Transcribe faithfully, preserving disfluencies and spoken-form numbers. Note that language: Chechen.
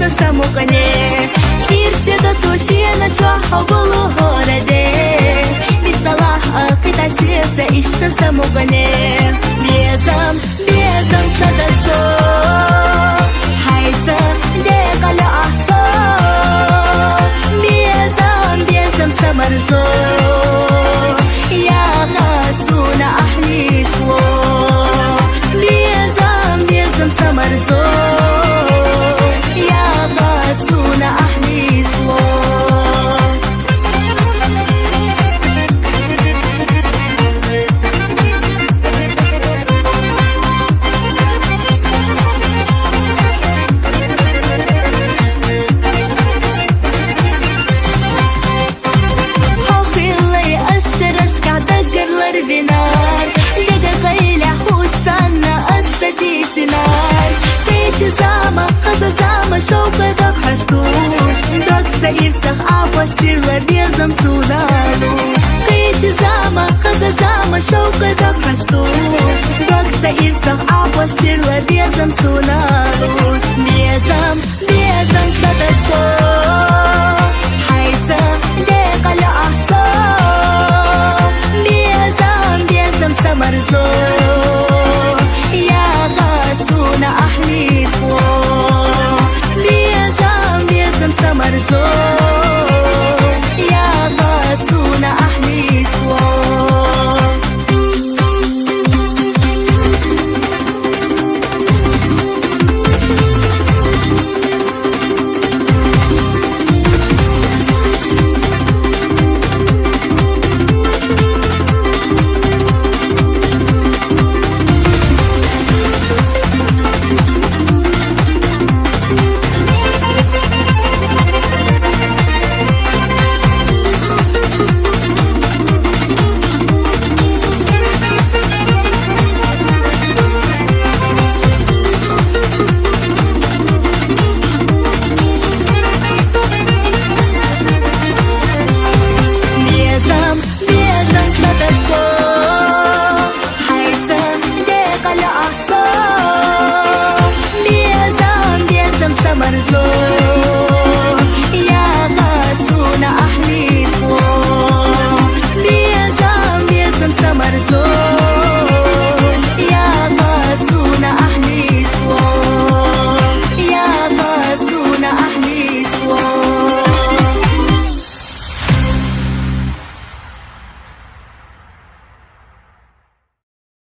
Са мукъане ирседа цо шийна чохь хьо гуллу хӀорадехь. Бисалахь акхийтар сердце иштта са мукъане. Безам, безам са дашо, хьайца декъала ахь со. Безам, безам са марзо, яха суна ахь ницло. Безам, безам са марзо, яха суна ахь ницло. Хьо хилла аш шерашкахь дагарлар винар, дега къайле хӀуш санна ас сатийсинар. Кхечу зама, хаза зама, шовкъе дог хьастуш, дог са ирсах Ӏабош сирла безам суна луш. Кхечу зама, хаза зама, шовкъе дог хьастуш, дог са ирсах Ӏабош сирла безам суна луш. Безам, безам са дашо,